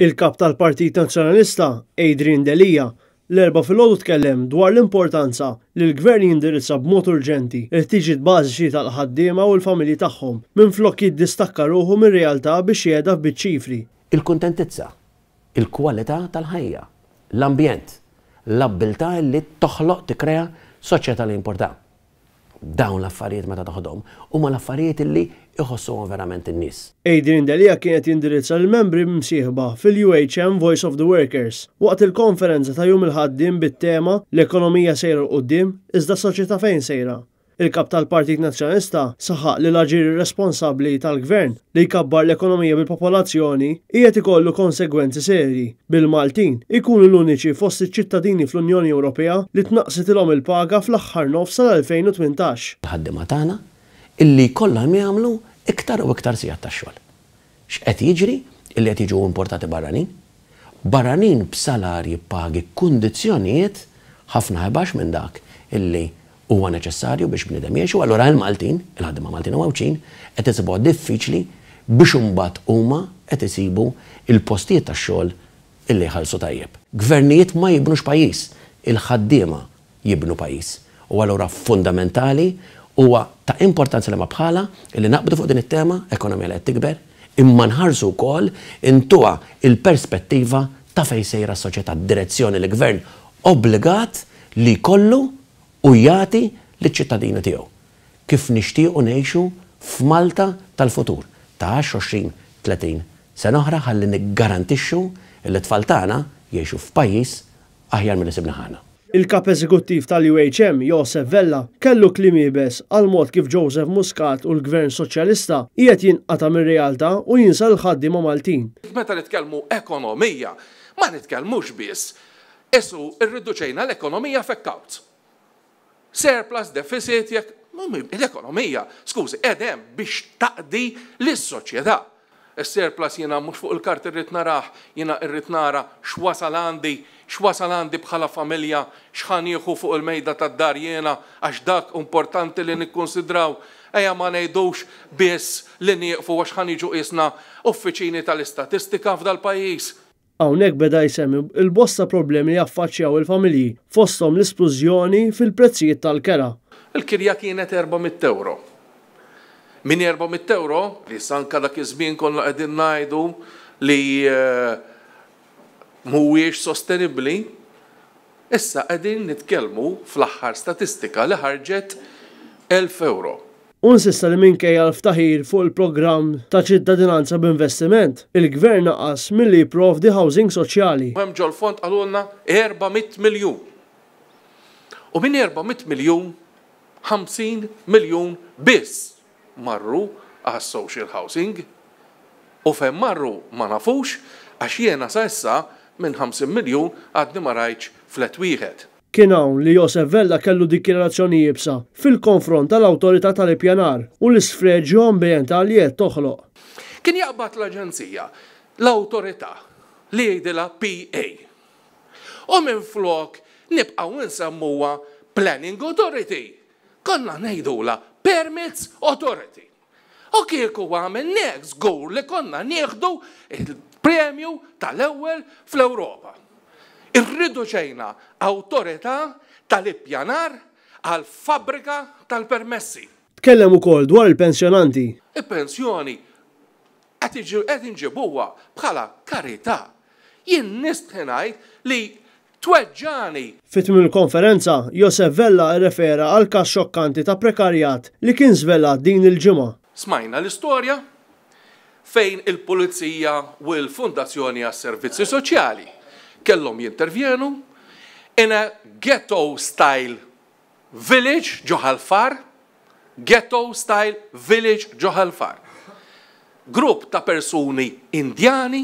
Il-Kap tal-Partit Nazzjonalista, Adrian Delia, l-Erbgħa filgħodu tkellem dwar l-importanza li l-Gvern jindirizza b'mod urġenti l-ħtiġiet bażiċi tal-ħaddiema u l-familji tagħhom minflok jiddistakka ruħu mir-realtà biex jgħedha f'biċ-ċifri. Il-kuntentizza, il-kwalità tal-ħajja, l-ambjent, l-abbiltà li toħloq, tikkrea soċjetà li jimporta. Dawn l-affarijiet meta toħodhom huma l-affarijiet li jħossuhom verament in-nies. Adrian Delia kien qed jindirizza lill-membri msieħba fil-UHM Voice of the Workers waqt il-konferenza ta' Jum il-Ħaddiem bit-tema L-ekonomija sejra 'l quddiem, iżda s-soċjetà fejn sejra? Il-Kap tal-Partit Nazzjonalista saħaq li l-aġir irresponsabbli tal-Gvern li jkabbar l-ekonomija bil-popolazzjoni qiegħed ikollu konsegwenzi serji, bil-Maltin ikunu l-uniċi fost iċ-ċittadini fl-Unjoni Ewropea li tnaqqsitilhom il-paga fl-aħħar nofs tal-2018. Il-ħaddiema tagħna illi jkollhom jagħmlu iktar u iktar sigħat ta' xogħol. X'qed jiġri? Illi qed jiġu importati barranin. Barranin b'salarji, pagi, kundizzjonijiet ħafna ħebax minn dak illi huwa neċessarju biex bniedem jgħix u allura il-Maltin, il-ħaddiema Maltin u Għawdxin, qed isibuha diffiċli biex imbagħad huma qed isibu l-postijiet tax-xogħol illi jħallsu tajjeb. Gvernijiet ma jibnux pajjiż, il-ħaddiema jibnu pajjiż. U allura fundamentali huwa ta' importanza liema bħalha illi naqbdu fuq din it-tema, ekonomija li qed tikber, imma nħarsu wkoll intuha l-perspettiva ta' fejn sejra s-soċjetà, d-direzzjoni li gvern obbligat li jkollu u jagħti liċ-ċittadini tiegħu. Kif nixtiequ ngħixu f'Malta tal-futur, ta' għaxra, 20, 30 sena oħra ħalli niggarantixxu li t-tfal tagħna jgħixu f'pajjiż aħjar milli sibnih aħna. Il-Kap Eżekuttiv tal-UHM, Josef Vella, kellu kliem iebes għall-mod kif Joseph Muscat u l-Gvern Soċjalista qiegħed jinqata' mir-realtà u jinsa lill-ħaddiema Maltin. Meta nitkellmu ekonomija, ma nitkellmux biss Qisu rriduċejna l-ekonomija f'accounts. Surplus, deficit, jekk l-ekonomija, skużi, qiegħda hemm biex taqdi lis-soċjetà. Is-surplus jiena mhux fuq il-karti rrid narah, jiena rrid nara x'wasal għandi, x'wasal għandi bħala familja, x'ħa nieħu fuq il-mejda tad-dar jiena, għax dak importanti li nikkunsidraw. Ejja ma ngħidux biss li nieqfu għax ħa niġu qisna uffiċini tal-istatistika f'dal-pajjiż. Hawnhekk beda jsemmi l-bosta problemi li jaffaċċjaw il-familji, fosthom l-isplużjoni fil-prezzijiet tal-kera. Il-kirja kienet erba' mitt ewro. Minn erba' mitt ewro, li issa anke dak iż-żmien konna qegħdin ngħidu li mhuwiex sostenibbli, issa qegħdin nitkellmu fl-aħħar statistika li ħarġet 1,000 ewro. Hu insista li minkejja l-ftaħir fuq il-programm ta' ċittadinanza b'investiment, il-Gvern naqas milli jipprovdi housing soċjali. Hemm ġol-fond qalulna 400 miljun. U minn 400 miljun, 50 miljun biss marru għas-social housing. U fejn marru ma nafux għax jiena sa issa minn 50 miljun għadni ma rajtx flat wieħed. Kien hawn li Josef Vella kellu dikjarazzjoni iebsa fil-konfront tal-Awtorità tal-Ippjanar u l-isfreġju ambjentali li qed toħloq. Kien jaqbad l-aġenzija, l-awtorità, li jgħidilha PA. U minflok nibqgħu nsemmuha Planning Authority, konna ngħidulha Permits Authority. U kieku għamilna hekk żgur li konna nieħdu l-premju tal-ewwel fl-Ewropa. Irriduċejna awtorità tal-ippjanar għal fabbrika tal-permessi. Tkellem ukoll dwar il-pensjonanti. Il-pensjoni qed inġibuha bħala karità. Jien nistħi ngħid li Tweġġagħni! Fi tmiem il-konferenza, Josef Vella rrefera għal każ xokkanti ta' prekarjat li kien żvelat din il-ġimgħa. Smajna l-istorja fejn il-Pulizija u l-Fundazzjoni għas-Servizzi Soċjali kellhom jintervjenu in a ghetto style village ġo Ħal Far, ghetto style village ġo Ħal Far. Grupp ta' persuni Indjani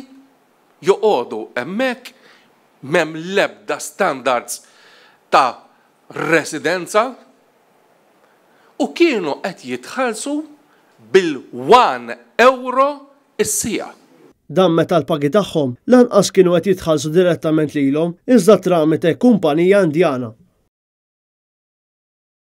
joqogħdu hemmhekk, m'hemm l-ebda standards ta' residenza u kienu qed jitħallsu bil-one euro s-siegħa. Dan meta l-pagi tagħhom lanqas kienu qed jitħallsu direttament lilhom iżda tramite kumpanija Indjana.